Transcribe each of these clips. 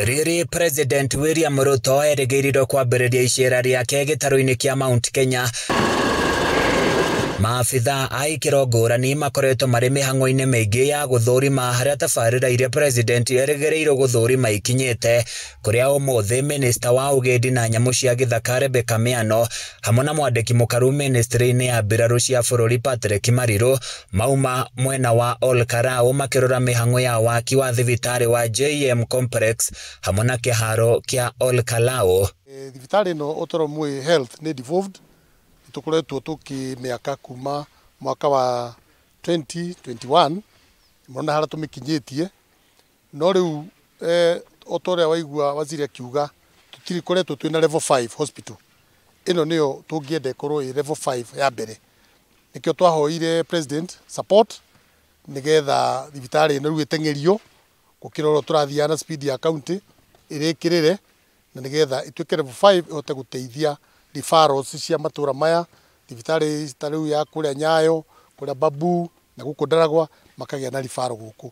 Rĩrĩ President William Ruto erĩgĩrĩirwo kwambĩrĩria icera rĩake gĩtarũ-inĩ kĩa Mount Kenya. Maabitha a ikĩro ngũrani makoretwo marĩ mĩhang'o-inĩ mĩingĩ ya gũthũrima harĩa tabarĩra iria president erĩgĩrĩirwo gũthũrima ikinyĩte, kũrĩa ũmũthĩ minista wa ũgendi na nyamũ cia gĩthaka Rebecca Miano hamwe na mwandĩki mũkaru ministry-inĩ ya mbirarũ cia bũrũri Patrick Mariru mauma mwena wa Ol Kalou makĩrora mĩhang'o ya waki wa thibitarĩ wa JM Complex hamwe na kĩharo kĩa Ol Kalou. Thibitarĩ ĩno ũtoro mwĩ health nĩ devolved, tũkoretwo tũkĩmĩaka kuma mwaka wa 2021, mũrona harĩa tũmĩkinyĩtie, no rĩu o ta ũrĩa waigua waziri akiuga tũtirikoretwo twĩna level 5 hospital. Ĩno nĩyo tũngĩenda ĩkorwo ĩ level 5 ya mbere, nĩkĩo twahoire president support nĩgetha thibitarĩ ĩno rĩu ĩteng'erio gũkĩra ũrĩa tũrathiaga na speed ya county ĩrĩkĩrĩre, na nĩgetha ĩtuĩke level 5 ĩhote gũteithia referrals cia matũra maya, thibitarĩ ta rĩu ya kũrĩa Nyayo, kũrĩa Babu na gũkũ Ndaragwa makagĩa na referral gũkũ.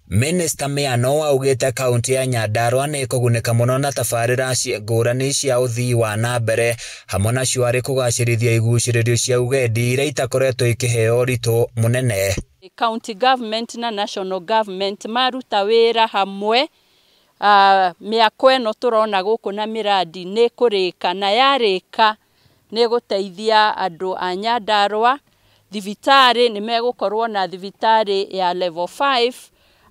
Minista Miano augĩte kaunti ya Nyandarua nĩ ĩkũgunĩka mũno na tabarĩra ngũrani cia ũthii wa na mbere hamwe nacio arĩ kũgacĩrithia igucĩrĩrio cia ũgendi iria itakoretwo ikĩheo ũritũ mũnene. County government na national government maruta wĩra hamwe, mĩako ĩno tũrona gũkũ na mĩradi nĩ kũrĩka, na yarĩka nĩ gũteithia andũ a Nyandarua. Thibitarĩ nĩ megũkorwo na thibitarĩ ya level 5,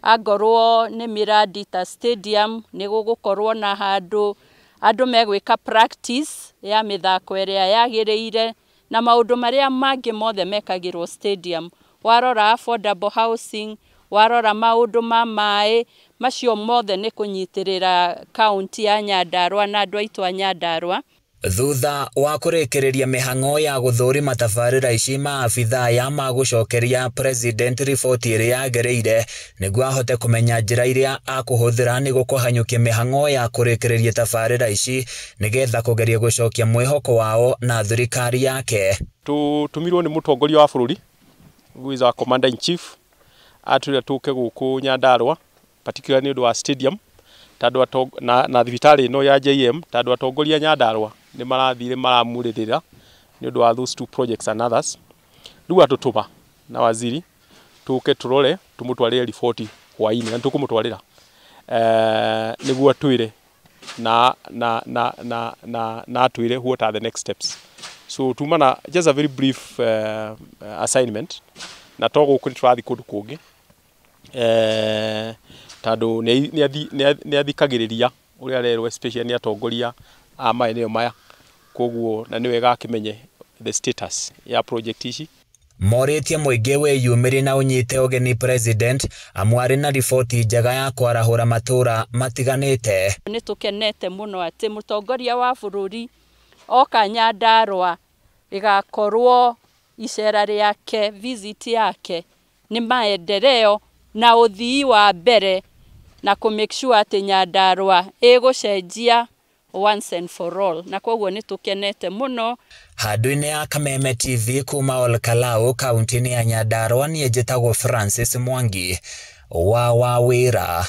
angorwo nĩ mĩradi ta stadium nĩ gũgũkorwo na handũ andũ megwĩka practice ya mĩthako ĩrĩa yagĩrĩire na maũndũ marĩa mangĩ mothe mekagĩrwo stadium. Warora affordable housing, warora maũndũ ma maĩ, macio mothe nĩ kũnyitĩrĩra kaunti ya Nyandarua na andũ aitũ a Nyandarua. Thutha wa kũrĩkĩrĩria mĩhang'o ya gũthũrima tabarĩra ici, maabitha aya magũcokeria president riboti ĩrĩa yagĩrĩire nĩguo ahote kũmenya njĩra iria akũhũthĩra nĩguo kũhanyũkia mĩhang'o ya kũrĩkĩrĩria tabarĩra ici nĩgetha kũgeria gũcokia mwĩhoko wao na thirikari yake. Tũtũmirwo nĩ mũtongoria wa bũrũri who is our commander in chief atwĩra tũke gũkũ Nyandarua particularly nĩ ũndũ wa stadium tondũ na thibitarĩ ĩno ya JM, tondũ atongoria Nyandarua nĩ marathire maramurĩrĩra nĩ ũndũ wa those two projects and others. Rĩu atũtũma na waziri tũke tũrore tũmũtwarĩre riboti hwainĩ na tũkũmũtwarĩra nĩguo atwĩre na na na na na na atwĩre what are the next steps. So tuma na just a very brief assignment na to gũkũ nĩ tũrathiĩ kũndũ kũngĩ tondũ nĩ athikagĩrĩria ũrĩa arerwo especially nĩ atongoria a maeneo maya, koguo na nĩ wega akĩmenye the status ya project ici. Morĩtie mũingĩ wĩyumĩrie na ũnyite ũgeni president amu arĩ na riboti njega ya kwarahũra matũra matiganĩte. Nĩ tũkenete mũno atĩ mũtongoria wa bũrũri oka Nyandarua ĩgakorwo icera rĩake, visit yake nĩ maendeleo na ũthii wa mbere na kũ make sure atĩ Nyandarua ĩgũcenjia once and for all, na koguo nĩ tũkenete mũno. Handũ-inĩ ya Kameme TV kuma Ol Kalou kaunti-inĩ ya Nyandarua, niĩ njĩtagwo Francis Mwangi wa Wawĩra.